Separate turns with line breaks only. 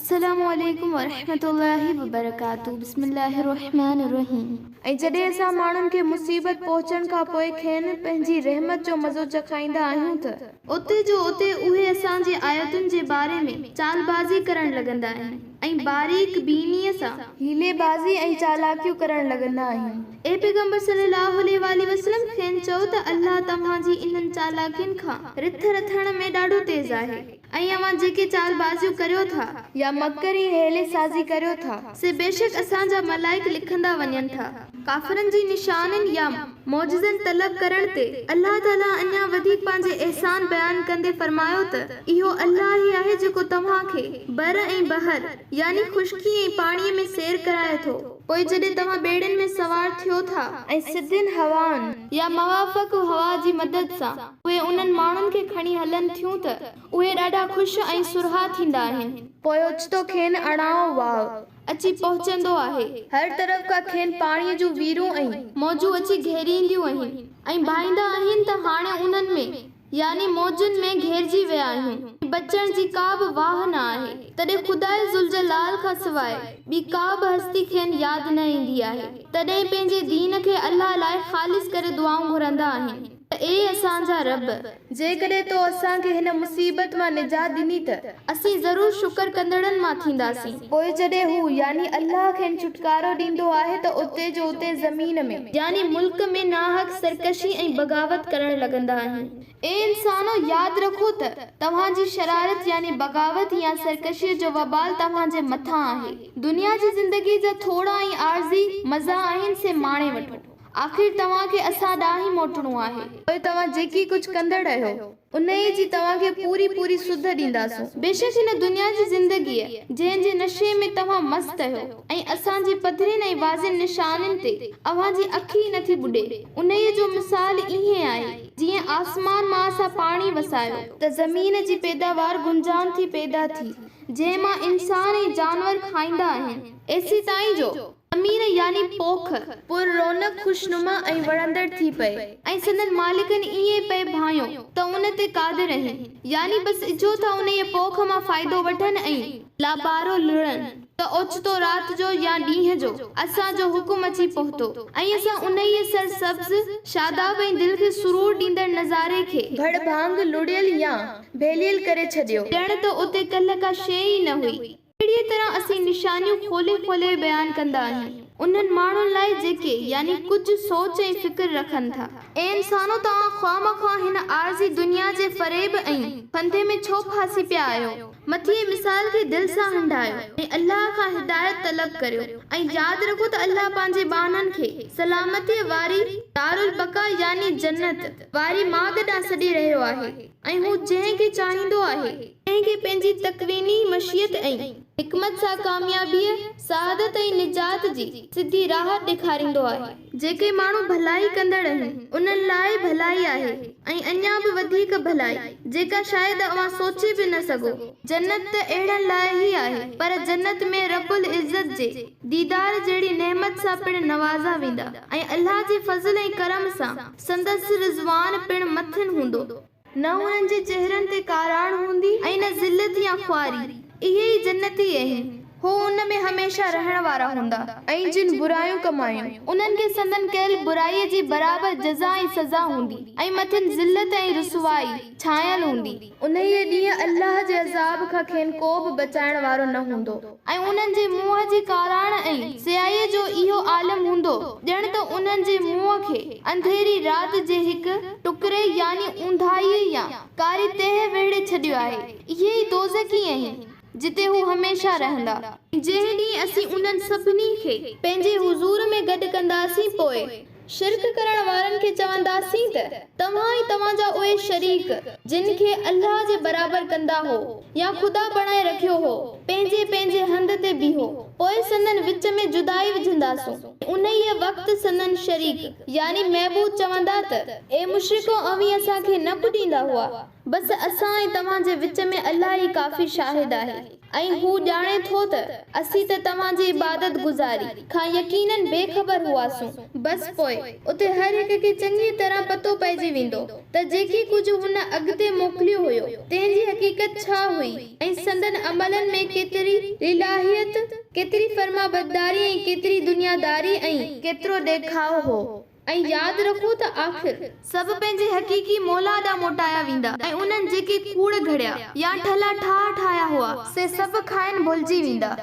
السلام عليڪم ورحمة الله وبرڪاته بسم الله الرحمٰن الرحيم. ۽ جڏهن اسان ماڻهن کي مصيبت پهچڻ کان پوء کين پنهنجي رحمت جو مزو چکائيندا آهيون ته اتي جو اتي اهي اسان جي آيتن جي باري ۾ چالبازي ڪرڻ لڳندا آهن ۽ باريڪ بينيء سان حيلي بازي ۽ چالاڪيون ڪرڻ لڳندا آهن. اي پيغمبر صلي الله عليه واٰله وسلم کين چئو ته الله توهان جي انهن چالاڪين کان رٿ رٿڻ ۾ ڏاڍو تيز آهي. ۽ اوهان جيڪي چالبازيون ڪريو ٿا. يا مڪر ۽ حيلي سازي ڪريو ٿا. سي بيشڪ اسان جا ملائڪ لکندا وڃن ٿا. ڪافرن جي نشانين يا معجزن طلب ڪرڻ تي الله تعاليٰ اڃا وڌيڪ پنهنجي احسان بيان ڪندي فرمايو ته اهو الله ئي آهي جيڪو توهان کي بر ۽ بحر يعني خشڪي ۽ پاڻيء ۾ سير ڪرائي ٿو. پوء جڏهن توهان ٻيڙين ۾ سوار ٿيو ٿا. ۽ سڌين هوائن يا موافق هوا جي مدد سان اهي انهن ماڻهن کي کڻي هلن ٿيون ته اهي ڏاڍا خوش ۽ سرها ٿيندا آهن. پوء اوچتو کين اڻائو واء اچي پهچندو آهي. هر طرف کان کين پاڻيء جون ويرون ۽. موجون اچي گهيرينديون آهن ۽ ڀائيندا آهن ته هاڻي انهن ۾. يعني موجن ۾ گهيرجي ويا آهيون ۽ بچڻ جي ڪا به واهه نه آهي، تڏهن خداء ذوالجلال کان سواء ٻي ڪا به هستي کين ياد نه ايندي آهي، تڏهن پنهنجي دين کي الله لاء خالص ڪري دعائون گهرندا آهن ته اي اسان جا رب! جيڪڏهن تو اسان کي هن مصيبت مان نجات ڏني ته اسين ضرور شڪر ڪندڙن مان ٿينداسين. پوء جڏهن هو، يعني الله، کين ڇوٽڪارو ڏيندو آهي ته اتي جو اتي زمين ۾. يعني ملڪ ۾ ناحق سرڪشي ۽ بغاوت ڪرڻ لڳندا آهن. اي انسانو! ياد رکو ته، توهان جي شرارت يعني بغاوت يا سرڪشيء جو وبال توهان جي مٿان آهي. دنيا جي زندگيء جا ٿورا ۽ عارضي مزا آهن سي ماڻي وٺو. آخر توهان کي اسان ڏانهن ئي موٽڻو آهي. پوء توهان جيڪي ڪجهه ڪندڙ آهيو. انهيء جي توهان کي پوري پوري سڌ ڏينداسون. بيشڪ هن دنيا جي زندگيء، جنهن جي نشي ۾ توهان مست آهيو ۽ اسان جي پڌرين ۽ واضح نشانين تي اوهان جي اک ئي نٿي ٻڏي، انهيء جو مثال ائين آهي، جيئن آسمان مان اسان پاڻي وسايو، ته زمين جي پيداوار گنجان ٿي پيدا ٿي، جنهن مان انسان ۽ جانور کائيندا آهن، ايسيتائين جو. زمين يعني پوک، پر رونق خوشنما ۽ وڻندڙ ٿي پئي ۽ سندن مالڪن ائين پئي ڀانيو ته ان تي قادر آهن، يعني بس اجهو ٿا انهيء پوک مان فائدو وٺن ۽ لابارو لڻن ته اوچتو رات جو يا ڏينهن جو اسان جو حڪم اچي پهتو ۽ اسان انهيء سرسبز، شاداب ۽ دل کي سرور ڏيندڙ نظاري کي. ڀڙ ڀانگ لڙيل يا ڀيليل ڪري ڇڏيو. ڄڻ ته اتي ڪلهه ڪا شيء ئي نه هئي. اهڙيء طرح اسين نشانيون کولي کولي بيان ڪندا آهيون انهن ماڻهن لاء جيڪي، يعني ڪجهه، سوچ ۽ فڪر رکن ٿا. اي انسانو! توهان خوامخواه هن عارضي دنيا جي فريب ۽ ڦندي ۾ ڇو ڦاسي پيا آهيو؟ مٿئين مثال کي دل سان هنڍايو ۽ الله کان هدايت طلب ڪريو ۽ ياد رکو ته الله پنهنجي ٻانهن کي سلامتيء واري دارالبقا يعني جنت واري ماڳ ڏانهن سڏي رهيو آهي ۽ هو جنهن کي چاهيندو آهي، تنهن کي پنهنجي تڪويني مشيت ۽ حڪمت سان ڪاميابيء، سعادت ۽ نجات جي سڌي راهه ڏيکاريندو آهي. جيڪي ماڻهو ڀلائي ڪندڙ آهن، انهن لاء ڀلائي آهي ۽ اڃا به وڌيڪ ڀلائي، جيڪا شايد اوهان سوچي به نه سگهو. جنت ته اهڙن لاء ئي آهي، پر جنت ۾ رب العزت جي ديدار جهڙي نعمت سان پڻ نوازا ويندا ۽ الله جي فضل ۽ ڪرم سان سندس رضوان پڻ مٿن هوندو. نه انهن جي چهرن تي ڪاراڻ هوندي ۽ نه ذلت يا خواري، اهي ئي جنتي اهن، هو ان ۾ هميشه رهڻ وارا هوندا. ۽ جن برايون ڪمايون، انهن کي سندن ڪيل برائيء جي برابر جزا ۽ سزا هوندي ۽ مٿن ذلت ۽ رسوائي ڇانيل هوندي. انهيء ڏينهن الله جي عذاب کان کين ڪو به بچائڻ وارو نه هوندو. ۽ انهن جي منهن جي ڪاراڻ ۽ سياهيء جو اهو عالم هوندو، ڄڻ ته انهن جي منهن کي انڌيري رات جي هڪ ٽڪري يعني اونداهيء يا ڪاري تهه ويڙهي ڇڏيو آهي. اهي ئي دوزخي آهن، جتي هو هميشه رهندا. جنهن ڏينهن اسين انهن سڀني کي پنهنجي حضور ۾ گڏ ڪنداسين پوء شرڪ ڪرڻ وارن کي چونداسين ته توهان ۽ توهان جا اهي شريڪ جن کي الله جي برابر ڪندا هو يا خدا بڻائي رکيو هو پنهنجي پنهنجي هنڌ تي بيهو پوء سندن وچ ۾ جدائي وجهنداسون ۽ انهيء وقت سندن شريڪ يعني معبود چوندا ته اي مشرڪو اوهين اسان کي نه پوڄيندا هئا بس اسان ۽ توهان جي وچ ۾ الله ئي ڪافي شاهد آهي ۽ هو ڄاڻي ٿو ته اسين ته توهان جي عبادت گذاري کان يقيناً بي خبر هئاسون. بس پوء اتي هر هڪ کي چڱيء طرح پتو پئجي ويندو ته جيڪي ڪجهه هن اڳتي موڪليو هيو تنهن جي حقيقت. حقيقت ڇا هئي ۽ سندن عملن ۾ ڪيتري للاهيت، ڪيتري فرمانبرداري ۽ ڪيتري دنياداري ۽. ڪيترو ڏيکاء هو. ۽ ياد رکو ته آخر. سڀ پنهنجي حقيقي مولا ڏانهن موٽايا ويندا ۽ انهن جيڪي ڪوڙ گهڙيا يا ٺلها ٺاهه ٺاهيا هئا، سي سڀ کانئن ڀلجي ويندا.